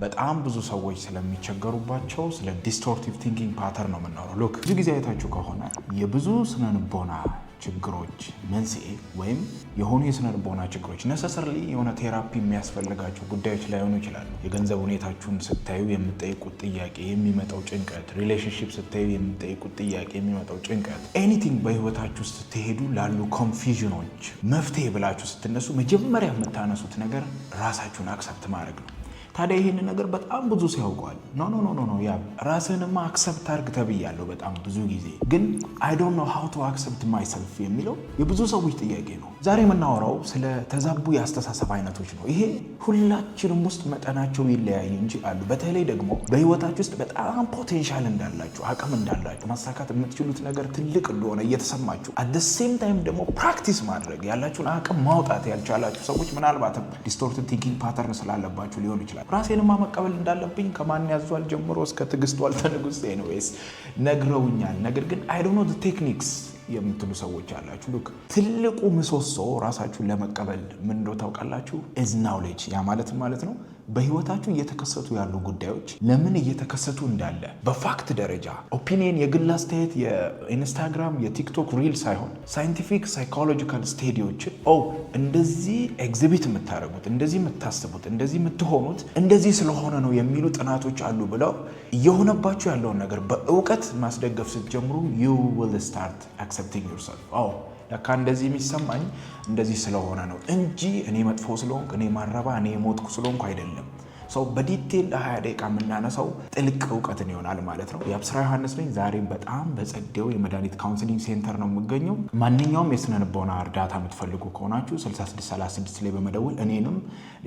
በጣም ብዙ ሰዎች ስለሚቸገሩባቸው ስለ distortive thinking pattern ነው የምናወራው። Look፣ ብዙ ጊዜ አይታችሁ ከሆነ የብዙ ስነልቦና ችግሮች መንስኤ ወይም የሆኑ የስነ ልቦና ችግሮች necessarily የሆነ therapy የሚያስፈልጋቸው ጉዳዮች ላይሆኑ ይችላሉ። የገንዘብ ሁኔታችሁን ስታዩ የምትጠይቁት ጥያቄ የሚመጣው ጭንቀት፣ relationship ስታዩ የምትጠይቁት ጥያቄ የሚመጣው ጭንቀት፣ anything በህይወታችሁ ስትሄዱ ላሉ confusion ኖች መፍትሄ ብላችሁ ስትነሱ መጀመሪያ የምታነሱት ነገር ራሳችሁን accept ማድረግ ነው። ታዲያ ይህን ነገር በጣም ብዙ ሰው ያውቀዋል። No, no, no, no፣ ያ ራስህንማ accept አርግ ተብያለሁ በጣም ብዙ ጊዜ፣ ግን I don't know how to accept myself የሚለው የብዙ ሰዎች ጥያቄ ነው። ዛሬ የምናወራው ስለ ተዛቡ የአስተሳሰብ አይነቶች ነው። ይሄ ሁላችንም ውስጥ መጠናቸው ይለያይ እንጂ አሉ። በተለይ ደግሞ በህይወታችሁ ውስጥ በጣም potential እንዳላችሁ፣ አቅም እንዳላችሁ፣ ማሳካት የምትችሉት ነገር ትልቅ እንደሆነ እየተሰማችሁ at the same time ደግሞ practice ማድረግ፣ ያላችሁን አቅም ማውጣት ያልቻላችሁ ሰዎች ምናልባትም distorted thinking pattern ስላለባችሁ ሊሆን ይችላል። ራሴንማ መቀበል እንዳለብኝ ከማን ያዟል ጀምሮ እስከ ትዕግስት ዋልተ ንጉሥ anyways ነግረውኛል። ነገር ግን I don't know the techniques የምትሉ ሰዎች አላችሁ። Look፣ ትልቁ ምሰሶ ራሳችሁን ለመቀበል ምን እንደው ታውቃላችሁ? Is knowledge። ያ ማለት ማለት ነው በህይወታችሁ እየተከሰቱ ያሉ ጉዳዮች ለምን እየተከሰቱ እንዳለ በ fact ደረጃ፣ opinion፣ የግል አስተያየት፣ የ Instagram የ TikTok reel ሳይሆን scientific psychological study ዎችን oh እንደዚህ exhibit የምታደርጉት፣ እንደዚህ የምታስቡት፣ እንደዚህ የምትሆኑት እንደዚህ ስለሆነ ነው የሚሉ ጥናቶች አሉ ብለው እየሆነባችሁ ያለውን ነገር በእውቀት ማስደገፍ ስትጀምሩ you will start accepting yourself። Oh፣ ለካ እንደዚህ የሚሰማኝ እንደዚህ ስለሆነ ነው እንጂ እኔ መጥፎ ስለሆንኩ፣ እኔ ማልረባ፣ እኔ የሞትኩ ስለሆንኩ አይደለም። So በ detail ለ20 ደቂቃ የምናነሳው ጥልቅ እውቀትን ይሆናል ማለት ነው። የአብስራ ዮሐንስ ነኝ። ዛሬ በጣም በጸዴው የመድኃኒት counseling center ነው የምገኘው። ማንኛውም የስነ ልቦና እርዳታ የምትፈልጉ ከሆናችሁ 6636 ላይ በመደወል እኔንም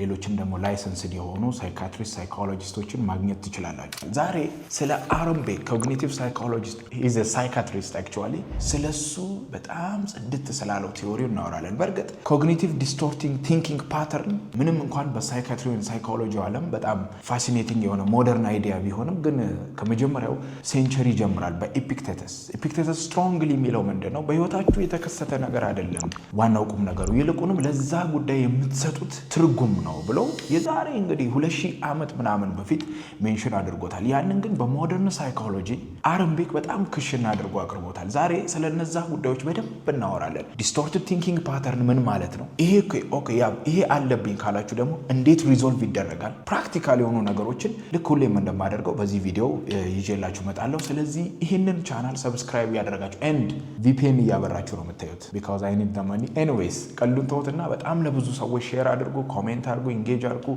ሌሎችም ደግሞ licensed የሆኑ psychiatrist፣ psychologist ኦችን ማግኘት ትችላላችሁ። ዛሬ ስለ Aaron Beck፣ cognitive psychologist፣ he's a psychiatrist actually፣ ስለሱ በጣም ጽድት ስላለው theory እናወራለን። በእርግጥ cognitive distorting thinking pattern ምንም እንኳን በ psychiatry ወይም psychology ዓለም በጣም fascinating የሆነ modern idea ቢሆንም ግን ከመጀመሪያው century ይጀምራል በ Epictetus። Epictetus strongly የሚለው ምንድን ነው? በህይወታችሁ የተከሰተ ነገር አይደለም ዋናው ቁም ነገሩ፣ ይልቁንም ለዛ ጉዳይ የምትሰጡት ትርጉም ነው ብሎ የዛሬ እንግዲህ 2000 ዓመት ምናምን በፊት mention አድርጎታል። ያንን ግን በ modern psychology Aaron Beck በጣም ክሽን አድርጎ አቅርቦታል። ዛሬ ስለ እነዛ ጉዳዮች በደንብ እናወራለን። Distorted thinking pattern ምን ማለት ነው? ይሄ okay ይሄ አለብኝ ካላችሁ ደግሞ እንዴት resolve ይደረጋል? Practical የሆኑ ነገሮችን ልክ ሁሌም እንደማደርገው በዚህ ቪዲዮ ይዤላችሁ እመጣለሁ። ስለዚህ ይህንን channel subscribe እያደረጋችሁ and VPN እያበራችሁ ነው የምታዩት because I need the money። Anyways፣ ቀልዱን ተውትና በጣም ለብዙ ሰዎች share አድርጉ፣ comment አድርጉ፣ engage አድርጉ።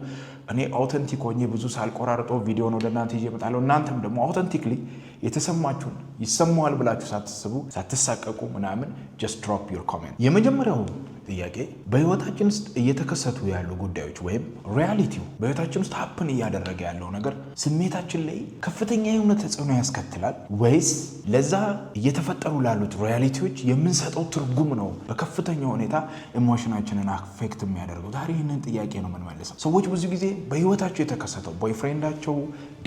እኔ authentic ሆኜ ብዙ ሳልቆራርጠው ቪዲዮን ወደ እናንተ ይዤ እመጣለሁ። እናንተም ደግሞ authentically የተሰማችሁን ይሰማዋል ብላችሁ ሳታስቡ፣ ሳትሳቀቁ ምናምን just drop your comment። የመጀመሪያው ጥያቄ በህይወታችን ውስጥ እየተከሰቱ ያሉ ጉዳዮች ወይም reality ው፣ በህይወታችን ውስጥ happen እያደረገ ያለው ነገር ስሜታችን ላይ ከፍተኛ የሆነ ተጽዕኖ ያስከትላል ወይስ ለዛ እየተፈጠሩ ላሉት reality ዎች የምንሰጠው ትርጉም ነው በከፍተኛ ሁኔታ emotion ኣችንን affect የሚያደርገው? ዛሬ ይህንን ጥያቄ ነው የምንመልሰው። ሰዎች ብዙ ጊዜ በህይወታቸው የተከሰተው boyfriend ኣቸው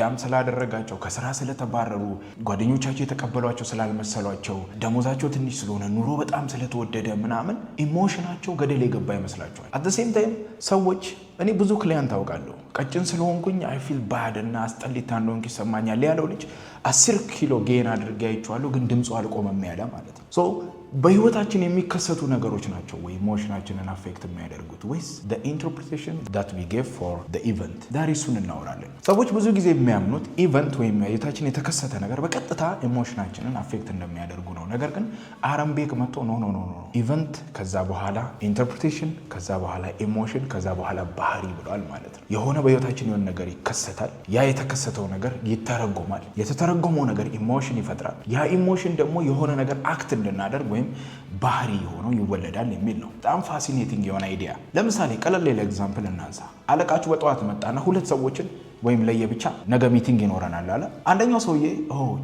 dump ስላደረጋቸው፣ ከስራ ስለተባረሩ፣ ጓደኞቻቸው የተቀበሏቸው ስላልመሰሏቸው፣ ደሞዛቸው ትንሽ ስለሆነ፣ ኑሮ በጣም ስለተወደደ ምናምን emotion ኣቸው ገደል የገባ ይመስላቸዋል። At the same time ሰዎች፣ እኔ ብዙ client አውቃለሁ፣ ቀጭን ስለሆንኩኝ I feel bad እና አስጠሊታ እንደሆንኩ ይሰማኛል ያለው ልጅ 10 ኪሎ gain አድርጌ አይቼዋለሁ፣ ግን ድምፁ አልቆመም ያለ ማለት ነው። So በህይወታችን የሚከሰቱ ነገሮች ናቸው ወይ emotion ኣችንን affect የሚያደርጉት ወይስ the interpretation that we give for the event? ዛሬ እሱን እናወራለን። ሰዎች ብዙ ጊዜ የሚያምኑት event ወይም ህይወታችን የተከሰተ ነገር በቀጥታ emotion ኣችንን affect እንደሚያደርጉ ነው። ነገር ግን Aaron Beck መጥቶ no, no, no, event፣ ከዛ በኋላ interpretation፣ ከዛ በኋላ emotion፣ ከዛ በኋላ ባህሪ ብሏል ማለት ነው። የሆነ በህይወታችን የሆነ ነገር ይከሰታል። ያ የተከሰተው ነገር ይተረጎማል። የተተረጎመው ነገር emotion ይፈጥራል። ያ emotion ደግሞ የሆነ ነገር act እንድናደርግ ወይም ባህሪ ሆኖ ይወለዳል የሚል ነው። በጣም fascinating የሆነ idea። ለምሳሌ ቀለል ያለ example እናንሳ። አለቃችሁ በጠዋት መጣና ሁለት ሰዎችን ወይም ለየብቻ ነገ meeting ይኖረናል አለ። አንደኛው ሰውዬ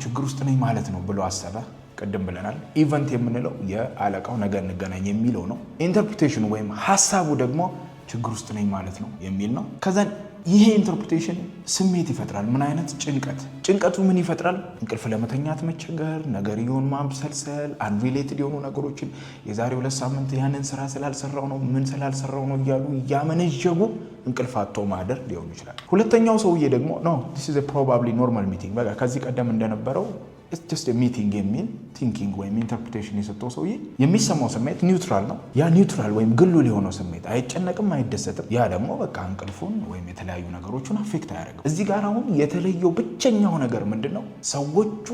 ችግር ውስጥ ነኝ ማለት ነው ብሎ አሰበ። ቅድም ብለናል። Event የምንለው የአለቃው ነገ እንገናኝ የሚለው ነው። Interpretation ኑ ወይም ሀሳቡ ደግሞ ችግር ውስጥ ነኝ ማለት ነው የሚል ነው። ከዛን ይሄ interpretation ስሜት ይፈጥራል። ምን አይነት ጭንቀት? ጭንቀቱ ምን ይፈጥራል? እንቅልፍ ለመተኛት መቸገር፣ ነገርየውን ማብሰልሰል፣ unrelated የሆኑ ነገሮችን የዛሬ 2 ሳምንት ያንን ስራ ስላልሰራው ነው፣ ምን ስላልሰራው ነው እያሉ እያመነዠጉ እንቅልፍ አጥቶ ማደር ሊሆን ይችላል። ሁለተኛው ሰውዬ ደግሞ "No, this is probably normal meeting፣ በቃ ከዚህ ቀደም እንደነበረው just meeting" የሚል thinking ወይም interpretation የሰጠው ሰውዬ የሚሰማው ስሜት neutral ነው። ያ neutral ወይም ግሉል የሆነው ስሜት አይጨነቅም፣ አይደሰትም። ያ ደግሞ በቃ እንቅልፉን ወይም የተለያዩ ነገሮችን affect አያደርግም። እዚህ ጋር አሁን የተለየው ብቸኛው ነገር ምንድን ነው? ሰዎቹ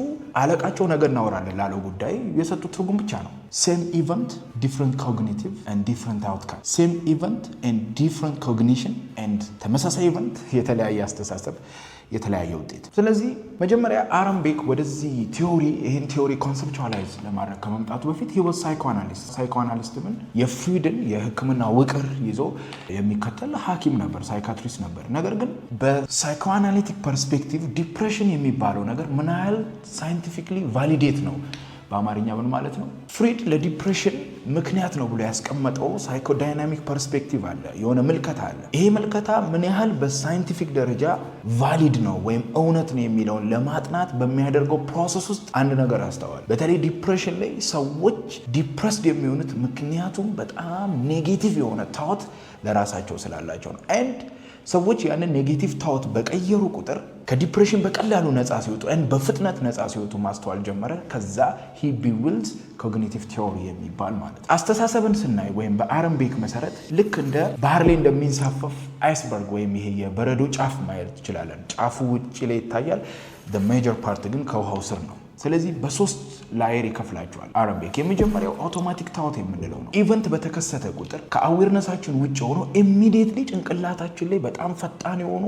አለቃቸው ነገ እናወራለን ላለው ጉዳይ የሰጡት ትርጉም ብቻ ነው። Same event, different cognitive and different outcome። Same event and different cognition and ተመሳሳይ event፣ የተለያየ አስተሳሰብ፣ የተለያየ ውጤት። ስለዚህ መጀመሪያ አረን ቤክ ወደዚህ theory፣ ይህን theory conceptualize ለማድረግ ከመምጣቱ በፊት he was psychoanalyst። Psychoanalyst ምን የፍሩይድን የሕክምና ውቅር ይዞ የሚከተል ሐኪም ነበር፣ psychiatrist ነበር። ነገር ግን በ psychoanalytic perspective depression የሚባለው ነገር ምን ያህል scientifically validate ነው፣ በአማርኛ ምን ማለት ነው? ፍሩይድ ለ depression ምክንያት ነው ብሎ ያስቀመጠው psychodynamic perspective አለ፣ የሆነ ምልከታ አለ። ይሄ ምልከታ ምን ያህል በ scientific ደረጃ valid ነው ወይም እውነት ነው የሚለውን ለማጥናት በሚያደርገው process ውስጥ አንድ ነገር አስተዋል። በተለይ depression ላይ ሰዎች depressed የሚሆኑት ምክንያቱም በጣም negative የሆነ thought ለራሳቸው ስላላቸው ነው። And ሰዎች ያንን negative thought በቀየሩ ቁጥር ከ depression በቀላሉ ነፃ ሲወጡ፣ በፍጥነት ነፃ ሲወጡ ማስተዋል ጀመረ። ከዛ he built cognitive theory የሚባል ማለት ነው። አስተሳሰብን ስናይ ወይም በአረን ቤክ መሰረት ልክ እንደ ባህር ላይ እንደሚንሳፈፍ iceberg ወይም ይሄ የበረዶ ጫፍ ማየት ትችላለን። ጫፉ ውጭ ላይ ይታያል። Major part ግን ከውሃው ስር ነው። ስለዚህ በሶስት layer ይከፍላቸዋል አረን ቤክ። የመጀመሪያው automatic thought የምንለው ነው። Event በተከሰተ ቁጥር ከ awareness ኣችን ውጭ ሆኖ immediately ጭንቅላታችን ላይ በጣም ፈጣን የሆኑ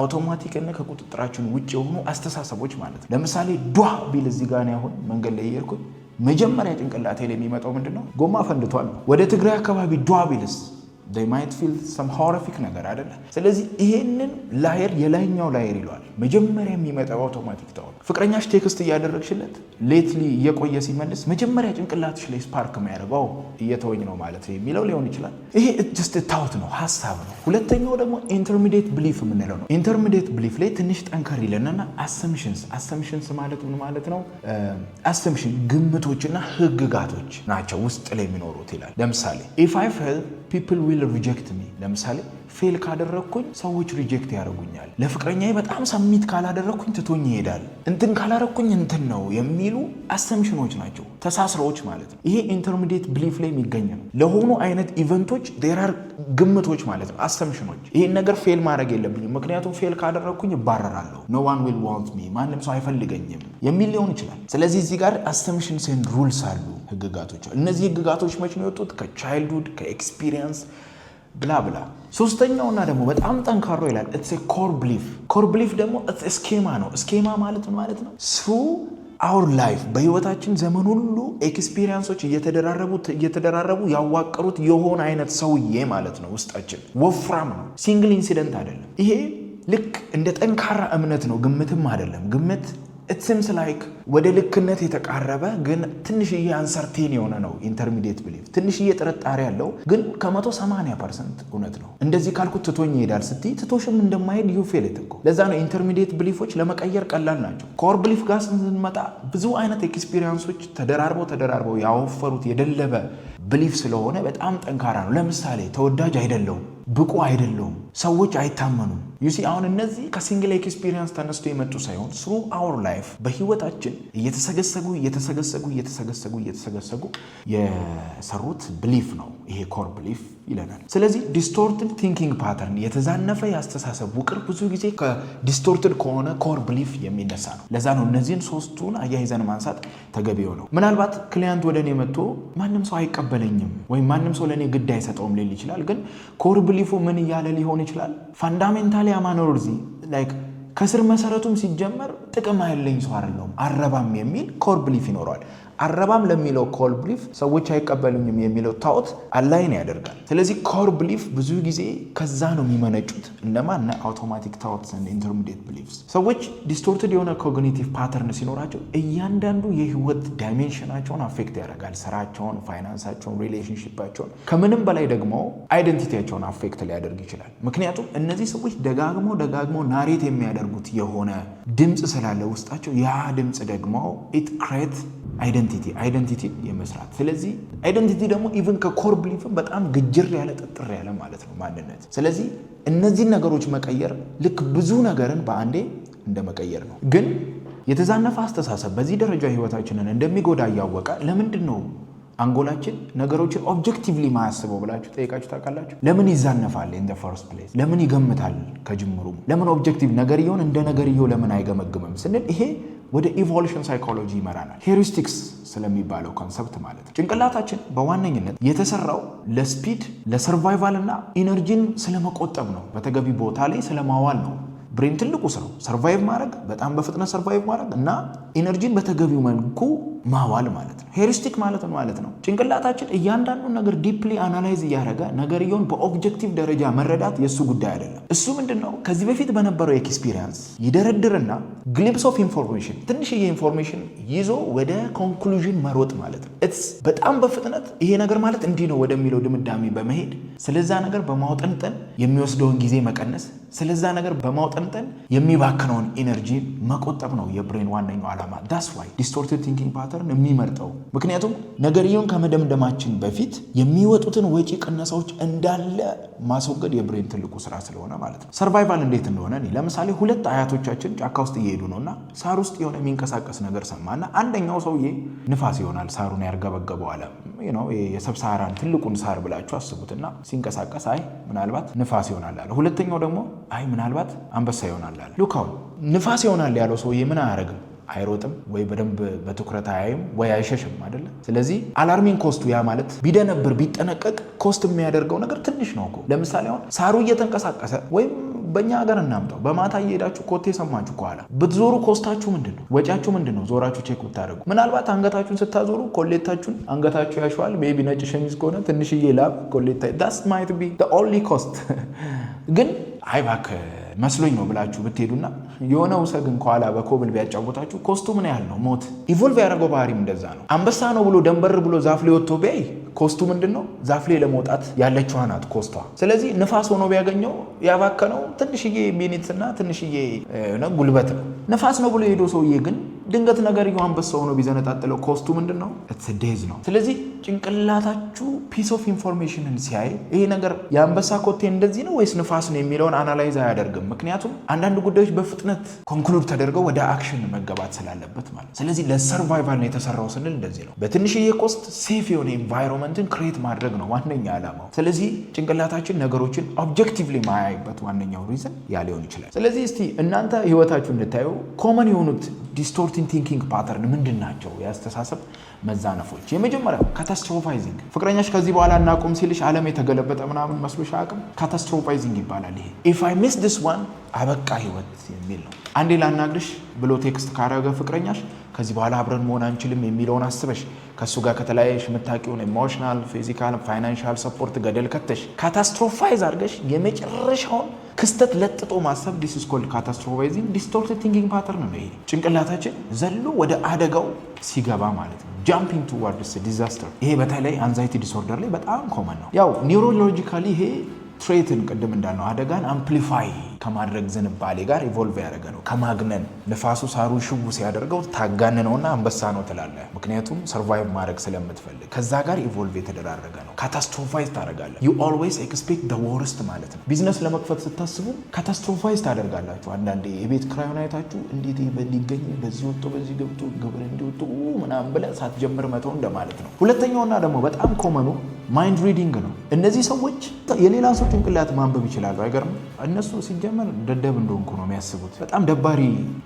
አውቶማቲክ እና ከቁጥጥራችን ውጭ የሆኑ አስተሳሰቦች ማለት ነው። ለምሳሌ ዷ ቢል እዚህ ጋር አሁን መንገድ ላይ እየሄድኩኝ መጀመሪያ ጭንቅላቴ ላይ የሚመጣው ምንድን ነው? ጎማ ፈንድቷል ነው። ወደ ትግራይ አካባቢ ዷ ቢልስ might feel some horrific ነገር አይደለ? ስለዚህ ይሄንን layer የላይኛው layer ይለዋል። መጀመሪያ የሚመጣው automatic thought። ፍቅረኛሽ text እያደረግሽለት lately እየቆየ ሲመልስ መጀመሪያ ጭንቅላትሽ ላይ spark የሚያደርገው እየተወኝ ነው ማለት ነው የሚለው ሊሆን ይችላል። ይሄ just thought ነው፣ ሀሳብ ነው። ሁለተኛው ደግሞ intermediate belief የምንለው ነው። Intermediate belief ላይ ትንሽ ጠንከር ይለንና assumptions። Assumptions ማለት ምን ማለት ነው? Assumption ግምቶችና ህግጋቶች ናቸው ውስጥ ላይ የሚኖሩት ይላል። ለምሳሌ "If I fail, people will reject me"። ለምሳሌ fail ካደረግኩኝ ሰዎች reject ያደርጉኛል፣ ለፍቅረኛዬ በጣም submit ካላደረግኩኝ ትቶኝ ይሄዳል፣ እንትን ካላደረግኩኝ እንትን ነው የሚሉ assumption ኖች ናቸው፣ ተሳስሮዎች ማለት ነው። ይሄ intermediate belief ላይ የሚገኝ ነው። ለሆኑ አይነት event ኦች there are ግምቶች ማለት ነው፣ assumption ኖች። ይሄን ነገር fail ማድረግ የለብኝም፣ ምክንያቱም fail ካደረግኩኝ እባረራለሁ፣ no one will want me፣ ማንም ሰው አይፈልገኝም የሚል ሊሆን ይችላል። ስለዚህ እዚህ ጋር assumptions and rules አሉ፣ ህግጋቶች። እነዚህ ህግጋቶች መች ነው የወጡት? ከ childhood፣ ከ experience፣ blah blah። ሶስተኛውና ደግሞ በጣም ጠንካሮ ይላል it's core belief። Core belief ደግሞ schema ነው። Schema ማለት ምን ማለት ነው? Through our life፣ በህይወታችን ዘመን ሁሉ experience ኦች እየተደራረቡ እየተደራረቡ ያዋቀሩት የሆነ አይነት ሰውዬ ማለት ነው። ውስጣችን ወፍራም ነው። Single incident አይደለም። ይሄ ልክ እንደ ጠንካራ እምነት ነው፣ ግምትም አይደለም። ግምት it seems like ወደ ልክነት የተቃረበ ግን ትንሽዬ uncertain የሆነ ነው። Intermediate belief ትንሽዬ ጥርጣሬ ያለው ግን ከ180% እውነት ነው። እንደዚህ ካልኩት ትቶኝ ይሄዳል ስትይ ትቶሽም እንደማይሄድ you feel it እኮ። ለዛ ነው intermediate belief ኦች ለመቀየር ቀላል ናቸው። Core belief ጋር ስንመጣ ብዙ አይነት experience ኦች ተደራርበው ተደራርበው ያወፈሩት የደለበ belief ስለሆነ በጣም ጠንካራ ነው። ለምሳሌ ተወዳጅ አይደለሁም፣ ብቁ አይደለሁም፣ ሰዎች አይታመኑም። You see፣ አሁን እነዚህ ከ single experience ተነስቶ የመጡ ሳይሆን through our life በህይወታችን እየተሰገሰጉ እየተሰገሰጉ እየተሰገሰጉ እየተሰገሰጉ የሰሩት belief ነው። ይሄ core belief ይለናል። ስለዚህ distorted thinking pattern፣ የተዛነፈ የአስተሳሰብ ውቅር ብዙ ጊዜ ከ distorted ከሆነ core belief የሚነሳ ነው። ለዛ ነው እነዚህን ሶስቱን አያይዘን ማንሳት ተገቢ የሆነው። ምናልባት client ወደ እኔ መጥቶ ማንም ሰው አይቀበለኝም ወይም ማንም ሰው ለእኔ ግድ አይሰጠውም ሊል ይችላል። ግን core belief ኡ ምን እያለ ሊሆን ይችላል? Fundamentally I'm unworthy፣ like ከስር መሰረቱም ሲጀመር ጥቅም ያለኝ ሰው አይደለሁም፣ አልረባም የሚል core belief ይኖረዋል። አልረባም ለሚለው core belief ሰዎች አይቀበሉኝም የሚለው thought align ያደርጋል። ስለዚህ core belief ብዙ ጊዜ ከዛ ነው የሚመነጩት። እነማ? እነ automatic thoughts and intermediate beliefs። ሰዎች distorted የሆነ cognitive pattern ሲኖራቸው እያንዳንዱ የህይወት dimension ኣቸውን affect ያደርጋል። ስራቸውን፣ ፋይናንሳቸውን፣ relationship ኣቸውን፣ ከምንም በላይ ደግሞ identity ያቸውን affect ሊያደርግ ይችላል። ምክንያቱም እነዚህ ሰዎች ደጋግሞ ደጋግሞ narrate የሚያደርጉት የሆነ ድምፅ ስላለ ውስጣቸው፣ ያ ድምፅ ደግሞ it create Identity የመስራት። ስለዚህ identity ደግሞ even ከ core belief ም በጣም ግጅር ያለ፣ ጥጥር ያለ ማለት ነው ማንነት። ስለዚህ እነዚህን ነገሮች መቀየር ልክ ብዙ ነገርን በአንዴ እንደ መቀየር ነው። ግን የተዛነፈ አስተሳሰብ በዚህ ደረጃ ህይወታችንን እንደሚጎዳ እያወቀ ለምንድን ነው አንጎላችን ነገሮችን objectively ማያስበው ብላችሁ ጠይቃችሁ ታውቃላችሁ? ለምን ይዛነፋል? In the first place ለምን ይገምታል? ከጅምሩም ለምን objective ነገርየውን እንደ ነገርየው ለምን አይገመግምም ስንል ይሄ ወደ evolution psychology ይመራናል። Heuristics ስለሚባለው concept ማለት ነው። ጭንቅላታችን በዋነኝነት የተሰራው ለ speed፣ ለ survival እና energy ን ስለመቆጠብ ነው። በተገቢ ቦታ ላይ ስለማዋል ነው። Brain ትልቁ ስራው survive ማድረግ፣ በጣም በፍጥነት survive ማድረግ እና energy ን በተገቢው መልኩ ማዋል ማለት ነው። Heuristic ማለት ምን ማለት ነው? ጭንቅላታችን እያንዳንዱን ነገር deeply analyze እያደረገ ነገርየውን በ objective ደረጃ መረዳት የእሱ ጉዳይ አይደለም። እሱ ምንድን ነው፣ ከዚህ በፊት በነበረው experience ይደረድርና glimpse of information፣ ትንሽዬ information ይዞ ወደ conclusion መሮጥ ማለት ነው። It's በጣም በፍጥነት ይሄ ነገር ማለት እንዲህ ነው ወደሚለው ድምዳሜ በመሄድ ስለዛ ነገር በማውጠንጠን የሚወስደውን ጊዜ መቀነስ፣ ስለዛ ነገር በማውጠንጠን የሚባክነውን energy መቆጠብ ነው የ brain ዋነኛው ዓላማ። That's why distorted thinking pattern የሚመርጠው። ምክንያቱም ነገርየውን ከመደምደማችን በፊት የሚወጡትን ወጪ ቅነሳዎች እንዳለ ማስወገድ የ brain ትልቁ ስራ ስለሆነ ማለት ነው። Survival እንዴት እንደሆነ እኔ ለምሳሌ ሁለት አያቶቻችን ጫካ ውስጥ እየሄዱ ነው እና ሳር ውስጥ የሆነ የሚንቀሳቀስ ነገር ሰማና አንደኛው ሰውዬ ንፋስ ይሆናል ሳሩን ያርገበገበው አለ። የ sub-Saharan ትልቁን ሳር ብላችሁ አስቡትና ሲንቀሳቀስ አይ ምናልባት ንፋስ ይሆናል አለ። ሁለተኛው ደግሞ አይ ምናልባት አንበሳ ይሆናል አለ። Look፣ አሁን ንፋስ ይሆናል ያለው ሰውዬ ምን አያደርግም? አይሮጥም ወይ በደንብ በትኩረት አያይም ወይ አይሸሽም አይደለ? ስለዚህ alarming cost ኡ፣ ያ ማለት ቢደነብር ቢጠነቀቅ cost የሚያደርገው ነገር ትንሽ ነው እኮ። ለምሳሌ አሁን ሳሩ እየተንቀሳቀሰ ወይም በእኛ ሀገር እናምጣው፣ በማታ እየሄዳችሁ ኮቴ ሰማችሁ፣ ከኋላ ብትዞሩ cost ኣችሁ ምንድን ነው? ወጪያችሁ ምንድን ነው? ዞራችሁ check ብታደርጉ ምናልባት አንገታችሁን ስታዞሩ ኮሌታችሁን አንገታችሁ ያሸዋል። Maybe ነጭ ሸሚዝ ከሆነ ትንሽዬ ላብ ኮሌታ፣ that might be only cost። ግን አይ እባክህ መስሎኝ ነው ብላችሁ ብትሄዱና የሆነ ውሰግን ከኋላ በኮብል ቢያጫወታችሁ cost ኡ ምን ያህል ነው? ሞት። Evolve ያደረገው ባህሪም እንደዛ ነው። አንበሳ ነው ብሎ ደንበር ብሎ ዛፍ ላይ ወጥቶ ቢያይ cost ኡ ምንድን ነው? ዛፍ ላይ ለመውጣት ያለችዋ ናት cost ኧ። ስለዚህ ንፋስ ሆኖ ቢያገኘው ያባከነው ትንሽዬ minute እና ትንሽዬ ጉልበት ነው። ንፋስ ነው ብሎ የሄደው ሰውዬ ግን ድንገት ነገርየው አንበሳ ሆኖ ቢዘነጣጥለው cost ኡ ምንድን ነው? Death ነው። ስለዚህ ጭንቅላታችሁ piece of information ን ሲያይ ይሄ ነገር የአንበሳ ኮቴ እንደዚህ ነው ወይስ ንፋስ ነው የሚለውን analyze አያደርግም። ምክንያቱም አንዳንድ ጉዳዮች በፍጥነት conclude ተደርገው ወደ action መገባት ስላለበት ማለት። ስለዚህ ለ survival ነው የተሰራው ስንል እንደዚህ ነው። በትንሽዬ cost safe የሆነ environment ን create ማድረግ ነው ዋነኛ ዓላማው። ስለዚህ ጭንቅላታችን ነገሮችን objectively ማያይበት ዋነኛው reason ያ ሊሆን ይችላል። ስለዚህ እስቲ እናንተ ህይወታችሁ እንድታዩ common የሆኑት distorting thinking pattern ምንድን ናቸው? የአስተሳሰብ መዛነፎች። የመጀመሪያው catastrophizing። ፍቅረኛሽ ከዚህ በኋላ እናቁም ሲልሽ ዓለም የተገለበጠ ምናምን መስሎሽ አያውቅም? Catastrophizing ይባላል ይሄ። If I miss this one አበቃ ህይወት የሚል ነው። አንዴ ላናግርሽ ብሎ text ካረገ ፍቅረኛሽ ከዚህ በኋላ አብረን መሆን አንችልም የሚለውን አስበሽ፣ ከእሱ ጋር ከተለያየሽ የምታውቂውን emotional፣ physical፣ financial support ገደል ከተሽ catastrophize አድርገሽ የመጨረሻውን ክስተት ለጥጦ ማሰብ፣ this is called catastrophizing፣ distorted thinking pattern ነው ይሄ። ጭንቅላታችን ዘሎ ወደ አደጋው ሲገባ ማለት ነው። Jumping towards disaster። ይሄ በተለይ anxiety disorder ላይ በጣም common ነው። ያው neurologically ይሄ threat ን ቅድም እንዳልነው አደጋን amplify ከማድረግ ዝንባሌ ጋር evolve ያደረገ ነው። ከማግነን፣ ንፋሱ ሳሩን ሽው ሲያደርገው ታጋንነውና አንበሳ ነው ትላለህ። ምክንያቱም survive ማድረግ ስለምትፈልግ ከዛ ጋር evolve የተደራረገ ነው። Catastrophize ታደርጋለህ። You always expect the worst ማለት ነው። ቢዝነስ ለመክፈት ስታስቡ catastrophize ታደርጋላችሁ። አንዳንዴ የቤት ክራዩን አይታችሁ እንዴት ሊገኝ፣ በዚህ ወጥቶ በዚህ ገብቶ ግብር እንዲወጡ ምናምን ብለህ ሳትጀምር መተው እንደማለት ነው። ሁለተኛውና ደግሞ በጣም common ኑ mind reading ነው። እነዚህ ሰዎች የሌላ ሰው ጭንቅላት ማንበብ ይችላሉ። አይገርም? እነሱ ሲጀመር ደደብ እንደሆንኩ ነው የሚያስቡት። በጣም ደባሪ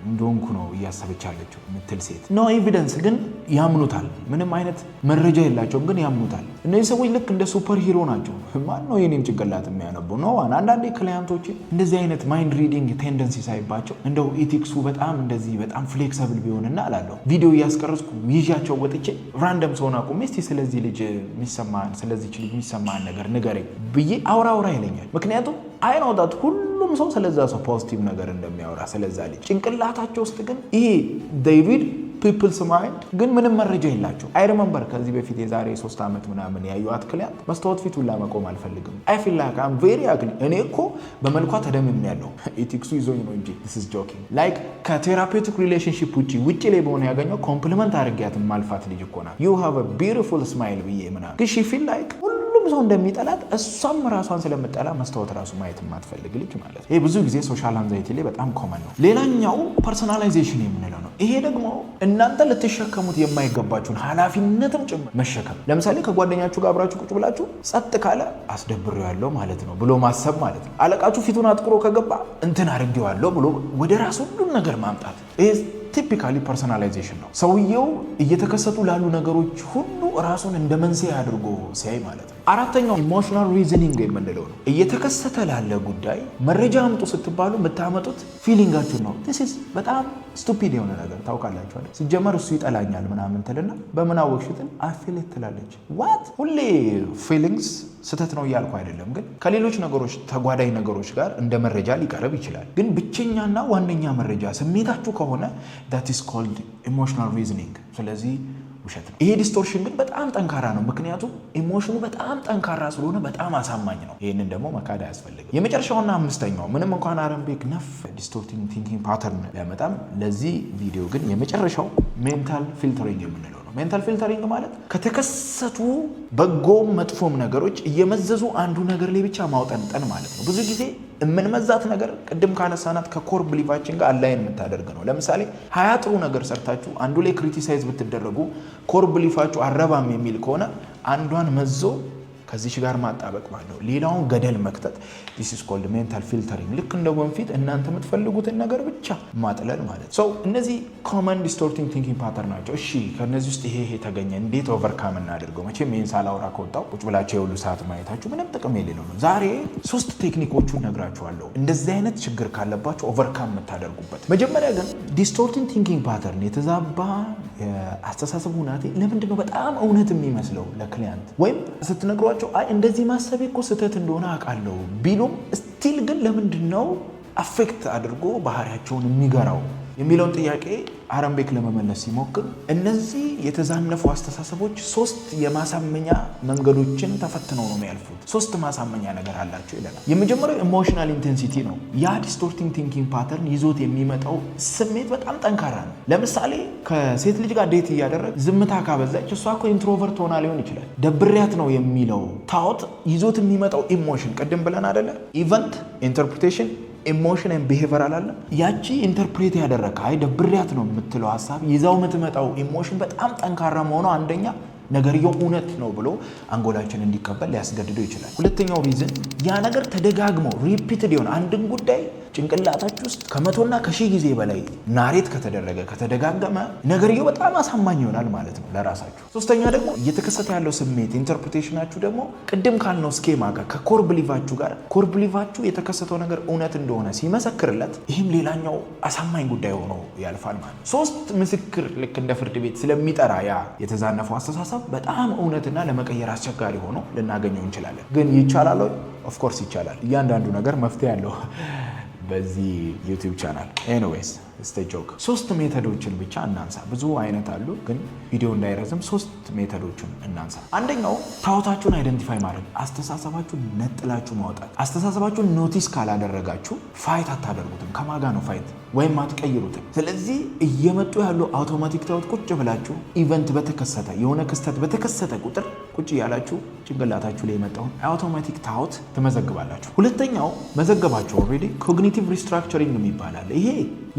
እንደሆንኩ ነው እያሰበች ያለችው የምትል ሴት፣ no evidence ግን ያምኑታል። ምንም አይነት መረጃ የላቸውም ግን ያምኑታል። እነዚህ ሰዎች ልክ እንደ super hero ናቸው። ማን ነው የኔን ጭንቅላት የሚያነበው? No one። አንዳንዴ client ኦች እንደዚህ አይነት mind reading tendency ሳይባቸው እንደው ethics ኡ በጣም እንደዚህ በጣም flexible ቢሆንና እላለሁ። ቪዲዮ እያስቀረጽኩ ይዣቸው ወጥቼ random ሰውን አቁሜ እስቲ ስለዚህ ልጅ የሚሰማህን፣ ስለዚች ልጅ የሚሰማህን ነገር ንገረኝ ብዬ አውራ አውራ ይለኛል። ምክንያቱም I know that ሁሉም ሰው ስለዛ ሰው positive ነገር እንደሚያወራ፣ ስለዛ ልጅ። ጭንቅላታቸው ውስጥ ግን ይሄ they read people's mind ግን ምንም መረጃ የላቸው። I remember ከዚህ በፊት የዛሬ 3 ዓመት ምናምን ያዩት client መስታወት ፊት ሁላ መቆም አልፈልግም፣ I feel like I'm very ugly። እኔ እኮ በመልኳ ተደምሜ ያለው ethics ኡ ይዞኝ ነው እንጂ፣ this is joking፣ like ከ therapeutic relationship ውጭ ላይ በሆነ ያገኘው compliment አድርጊያት ማልፋት ልጅ እኮ ናት። "You have a beautiful smile" ብዬ ምናምን፣ ግን she feel like ሁሉም ሰው እንደሚጠላት፣ እሷም ራሷን ስለምጠላ መስታወት ራሱ ማየት የማትፈልግ ልጅ ማለት ነው። ይሄ ብዙ ጊዜ social anxiety ላይ በጣም common ነው። ሌላኛው personalization የምንለው ነው። ይሄ ደግሞ እናንተ ልትሸከሙት የማይገባችሁን ኃላፊነትም ጭምር መሸከም። ለምሳሌ ከጓደኛችሁ ጋር አብራችሁ ቁጭ ብላችሁ ጸጥ ካለ አስደብሬዋለሁ ማለት ነው ብሎ ማሰብ ማለት ነው። አለቃችሁ ፊቱን አጥቁሮ ከገባ እንትን አድርጌዋለሁ ብሎ ወደ ራስ ሁሉን ነገር ማምጣት፣ ይሄ typically personalization ነው። ሰውየው እየተከሰቱ ላሉ ነገሮች ሁሉ ራሱን እንደ መንስኤ አድርጎ ሲያይ ማለት ነው። አራተኛው emotional reasoning የምንለው ነው። እየተከሰተ ላለ ጉዳይ መረጃ አምጡ ስትባሉ የምታመጡት feeling ኣችሁን ነው። This is በጣም stupid የሆነ ነገር ታውቃላችሁ አይደል? ሲጀመር እሱ ይጠላኛል ምናምን ትልና በምን አወቅሽ ስትል "I feel it" ትላለች። What? ሁሌ feelings ስህተት ነው እያልኩ አይደለም፣ ግን ከሌሎች ነገሮች፣ ተጓዳኝ ነገሮች ጋር እንደ መረጃ ሊቀርብ ይችላል። ግን ብቸኛና ዋነኛ መረጃ ስሜታችሁ ከሆነ that is called emotional reasoning። ስለዚህ ውሸት ነው። ይሄ distortion ግን በጣም ጠንካራ ነው። ምክንያቱም emotion ኑ በጣም ጠንካራ ስለሆነ በጣም አሳማኝ ነው። ይህንን ደግሞ መካድ አያስፈልግም። የመጨረሻውና አምስተኛው፣ ምንም እንኳን አረን ቤክ ነፍ distorting thinking pattern ቢያመጣም፣ ለዚህ ቪዲዮ ግን የመጨረሻው mental filtering የምንለው ነው። Mental filtering ማለት ከተከሰቱ በጎም መጥፎም ነገሮች እየመዘዙ አንዱ ነገር ላይ ብቻ ማውጠንጠን ማለት ነው። ብዙ ጊዜ የምንመዛት ነገር ቅድም ካነሳናት ከ core belief ኣችን ጋር align የምታደርግ ነው። ለምሳሌ 20 ጥሩ ነገር ሰርታችሁ አንዱ ላይ criticize ብትደረጉ core belief ኣችሁ አረባም የሚል ከሆነ አንዷን መዞ ከዚች ጋር ማጣበቅ ማለት ነው። ሌላውን ገደል መክተት። This is called mental filtering። ልክ እንደ ወንፊት እናንተ የምትፈልጉትን ነገር ብቻ ማጥለል ማለት ነው። እነዚህ common distorting thinking pattern ናቸው። እሺ፣ ከእነዚህ ውስጥ ይሄ ይሄ ተገኘ፣ እንዴት overcome እናድርገው? መቼም ይህን ሳላወራ ከወጣው ቁጭ ብላችሁ የሁሉ ሰዓት ማየታችሁ ምንም ጥቅም የሌለው ነው። ዛሬ ሶስት technique ኦቹን ነግራችኋለሁ፣ እንደዚህ አይነት ችግር ካለባችሁ overcome የምታደርጉበት። መጀመሪያ ግን distorting thinking pattern፣ የተዛባ የአስተሳሰብ ሁናቴ ለምንድን ነው በጣም እውነት የሚመስለው ለ client? ወይም ስትነግሯቸው አይ እንደዚህ ማሰቤ እኮ ስህተት እንደሆነ አውቃለሁ ቢሉም still ግን ለምንድን ነው affect አድርጎ ባህሪያቸውን የሚገራው የሚለውን ጥያቄ አረን ቤክ ለመመለስ ሲሞክር እነዚህ የተዛነፉ አስተሳሰቦች ሶስት የማሳመኛ መንገዶችን ተፈትነው ነው የሚያልፉት። ሶስት ማሳመኛ ነገር አላቸው ይለናል። የመጀመሪያው emotional intensity ነው። ያ distorting thinking pattern ይዞት የሚመጣው ስሜት በጣም ጠንካራ ነው። ለምሳሌ ከሴት ልጅ ጋር date እያደረግ ዝምታ ካበዛች እሷ እኮ introvert ሆና ሊሆን ይችላል፣ ደብሪያት ነው የሚለው thought ይዞት የሚመጣው emotion፣ ቅድም ብለን አደለ? Event, interpretation, emotion, behavior አላለም? ያቺ interpret ያደረገ አይ ደብሪያት ነው የምትለው ሀሳብ ይዛው የምትመጣው emotion በጣም ጠንካራ መሆኗ አንደኛ ነገርየው እውነት ነው ብሎ አንጎላችን እንዲቀበል ሊያስገድደው ይችላል። ሁለተኛው reason ያ ነገር ተደጋግሞ repeated የሆነ፣ አንድን ጉዳይ ጭንቅላታችሁ ውስጥ ከመቶና ከሺህ ጊዜ በላይ narrate ከተደረገ፣ ከተደጋገመ ነገርየው በጣም አሳማኝ ይሆናል ማለት ነው ለራሳችሁ። ሶስተኛ ደግሞ እየተከሰተ ያለው ስሜት interpretation ኣችሁ ደግሞ ቅድም ካልነው schema ጋር፣ ከ core belief ኣችሁ ጋር፣ core belief ኣችሁ የተከሰተው ነገር እውነት እንደሆነ ሲመሰክርለት ይህም ሌላኛው አሳማኝ ጉዳይ ሆኖ ያልፋል ማለት ነው። ሶስት ምስክር ልክ እንደ ፍርድ ቤት ስለሚጠራ ያ የተዛነፈው አስተሳሰብ በጣም እውነትና ለመቀየር አስቸጋሪ ሆኖ ልናገኘው እንችላለን። ግን ይቻላል? Of course ይቻላል። እያንዳንዱ ነገር መፍትሄ አለው በዚህ YouTube channel። Anyways, it's a joke። ሶስት method ኦችን ብቻ እናንሳ። ብዙ አይነት አሉ፣ ግን ቪዲዮ እንዳይረዝም ሶስት method ኦችን እናንሳ። አንደኛው thought ኣችሁን identify ማድረግ፣ አስተሳሰባችሁን ነጥላችሁ ማውጣት። አስተሳሰባችሁን notice ካላደረጋችሁ fight አታደርጉትም። ከማጋ ነው fight ወይም አትቀይሩትም። ስለዚህ እየመጡ ያሉ automatic thought ቁጭ ብላችሁ event በተከሰተ፣ የሆነ ክስተት በተከሰተ ቁጥር ቁጭ እያላችሁ ጭንቅላታችሁ ላይ የመጣውን automatic thought ትመዘግባላችሁ። ሁለተኛው መዘገባችሁ already cognitive restructuring የሚባል አለ። ይሄ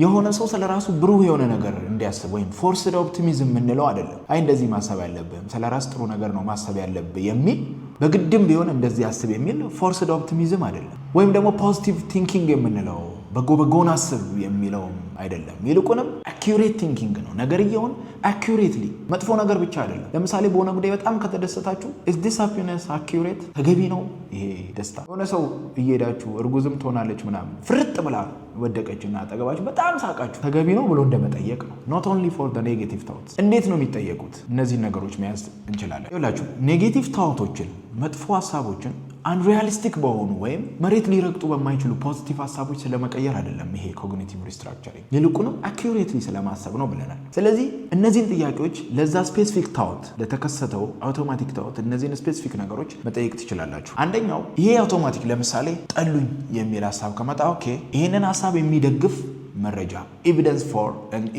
የሆነ ሰው ስለ ራሱ ብሩህ የሆነ ነገር እንዲያስብ ወይም forced optimism የምንለው አይደለም። አይ እንደዚህ ማሰብ ያለብህም፣ ስለ ራስ ጥሩ ነገር ነው ማሰብ ያለብህ የሚል፣ በግድም ቢሆን እንደዚህ አስብ የሚል forced optimism አይደለም። ወይም ደግሞ positive thinking የምንለው በጎ በጎን አስብ የሚለውም አይደለም። ይልቁንም accurate thinking ነው። ነገርየውን accurately፣ መጥፎ ነገር ብቻ አይደለም። ለምሳሌ በሆነ ጉዳይ በጣም ከተደሰታችሁ is this happiness accurate? ተገቢ ነው ይሄ ደስታ? የሆነ ሰው እየሄዳችሁ እርጉዝም ትሆናለች ምናምን ፍርጥ ብላ ወደቀችና አጠገባችሁ በጣም ሳቃችሁ፣ ተገቢ ነው ብሎ እንደመጠየቅ ነው። Not only for negative thoughts። እንዴት ነው የሚጠየቁት? እነዚህን ነገሮች መያዝ እንችላለን። ይኸውላችሁ፣ negative thought ኦችን፣ መጥፎ ሀሳቦችን unrealistic በሆኑ ወይም መሬት ሊረግጡ በማይችሉ positive ሀሳቦች ስለመቀየር አይደለም ይሄ cognitive restructuring፣ ይልቁንም accurately ስለማሰብ ነው ብለናል። ስለዚህ እነዚህን ጥያቄዎች ለዛ specific thought፣ ለተከሰተው automatic thought እነዚህን specific ነገሮች መጠየቅ ትችላላችሁ። አንደኛው ይሄ አውቶማቲክ ለምሳሌ ጠሉኝ የሚል ሀሳብ ከመጣ፣ okay፣ ይህንን ሀሳብ የሚደግፍ መረጃ፣ evidence for፣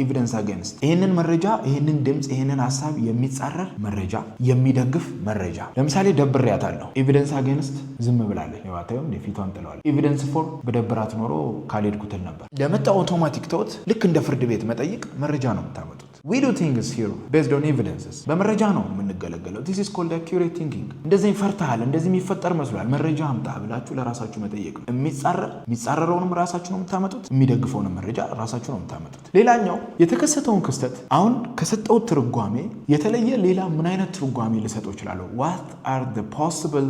evidence against፣ ይህንን መረጃ፣ ይህንን ድምፅ፣ ይህንን ሀሳብ የሚጻረር መረጃ፣ የሚደግፍ መረጃ። ለምሳሌ ደብሬያታለሁ፣ evidence against ዝም ብላለች፣ ዋታዩም ፊቷን ጥለዋል። Evidence for በደብራት ኖሮ ካልሄድኩ ትል ነበር። ለመጣው automatic thought ልክ እንደ ፍርድ ቤት መጠይቅ መረጃ ነው የምታመጡት። We do things here based on evidences፣ በመረጃ ነው የምንገለገለው። This is called accurate thinking። እንደዚህ ፈርተሃል፣ እንደዚህ የሚፈጠር መስሏል፣ መረጃ አምጣ ብላችሁ ለራሳችሁ መጠየቅ ነው። የሚጻረረውንም ራሳችሁ ነው የምታመጡት፣ የሚደግፈውንም መረጃ ራሳችሁ ነው የምታመጡት። ሌላኛው የተከሰተውን ክስተት አሁን ከሰጠሁት ትርጓሜ የተለየ ሌላ ምን አይነት ትርጓሜ ልሰጠው እችላለሁ? What are the possible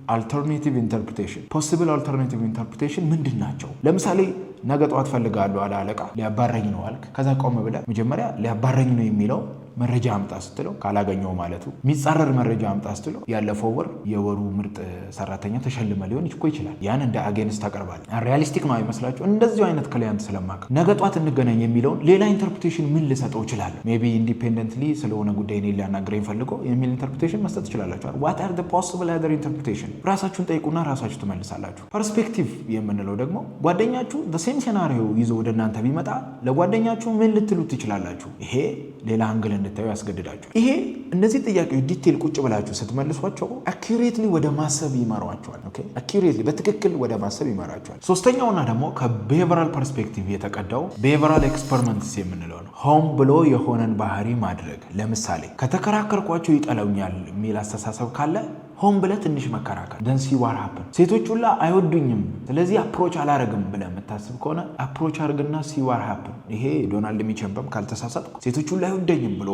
alternative interpretation? Possible alternative interpretation ምንድን ናቸው? ለምሳሌ ነገ ጠዋት ፈልጋለሁ አለ አለቃ፣ ሊያባረኝ ነው አልክ። ከዛ ቆም ብለህ መጀመሪያ ሊያባረኝ ነው የሚለው መረጃ አምጣ ስትለው ካላገኘው ማለቱ፣ የሚጻረር መረጃ አምጣ ስትለው ያለፈው ወር የወሩ ምርጥ ሰራተኛ ተሸልመ ሊሆን እኮ ይችላል። ያን እንደ against ታቀርባለህ። Realistic ነው አይመስላችሁ? እንደዚሁ አይነት client ስለማቅ ነገ ጧት እንገናኝ የሚለውን ሌላ interpretation ምን ልሰጠው እችላለሁ? Maybe independently ስለሆነ ጉዳይ እኔን ሊያናግረኝ ፈልጎ የሚል interpretation መስጠት ትችላላችሁ። What are possible other interpretation? ራሳችሁን ጠይቁና ራሳችሁ ትመልሳላችሁ። Perspective የምንለው ደግሞ ጓደኛችሁ same scenario ይዞ ወደ እናንተ ቢመጣ ለጓደኛችሁ ምን ልትሉት ትችላላችሁ? ይሄ ሌላ angle እንድታዩ ያስገድዳችኋል። ይሄ እነዚህ ጥያቄዎች detail ቁጭ ብላችሁ ስትመልሷቸው accurately ወደ ማሰብ ይመሯቸዋል። Accurately፣ በትክክል ወደ ማሰብ ይመራቸዋል። ሶስተኛውና ደግሞ ከ behavioral perspective የተቀዳው behavioral experiments የምንለው ነው። ሆን ብሎ የሆነን ባህሪ ማድረግ። ለምሳሌ ከተከራከርኳቸው ይጠሉኛል የሚል አስተሳሰብ ካለ ሆን ብለህ ትንሽ መከራከር፣ then see what happen። ሴቶች ሁላ አይወዱኝም፣ ስለዚህ approach አላረግም ብለህ የምታስብ ከሆነ approach አርግና see what happen። ይሄ ዶናልድ ሚቸምበም ካልተሳሳትኩ ሴቶች ሁላ አይወደኝም ብሎ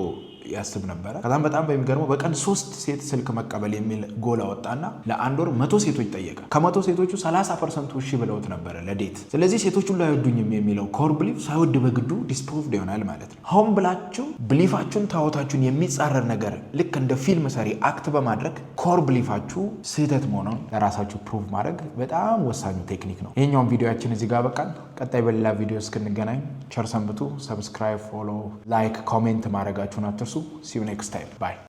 ያስብ ነበረ። ከዛም በጣም በሚገርመው በቀን ሶስት ሴት ስልክ መቀበል የሚል ጎል አወጣና ለአንድ ወር 100 ሴቶች ጠየቀ። ከ100 ሴቶቹ 30% እሺ ብለውት ነበረ ለ date። ስለዚህ ሴቶች ሁሉ አይወዱኝም የሚለው core belief ሳይወድ በግዱ disproved ይሆናል ማለት ነው። ሆን ብላችሁ belief ኣችሁን፣ thought ኣችሁን የሚጻረር ነገር ልክ እንደ ፊልም ሰሪ act በማድረግ core belief ኣችሁ ስህተት መሆኑን ለራሳችሁ prove ማድረግ በጣም ወሳኙ technique ነው። ይሄኛውን ቪዲዮያችን እዚህ ጋር በቃን። ቀጣይ በሌላ ቪዲዮ እስክንገናኝ ቸር ሰንብቱ። Subscribe፣ follow፣ like፣ comment ማድረጋችሁን አትርሱ። See you next time, bye.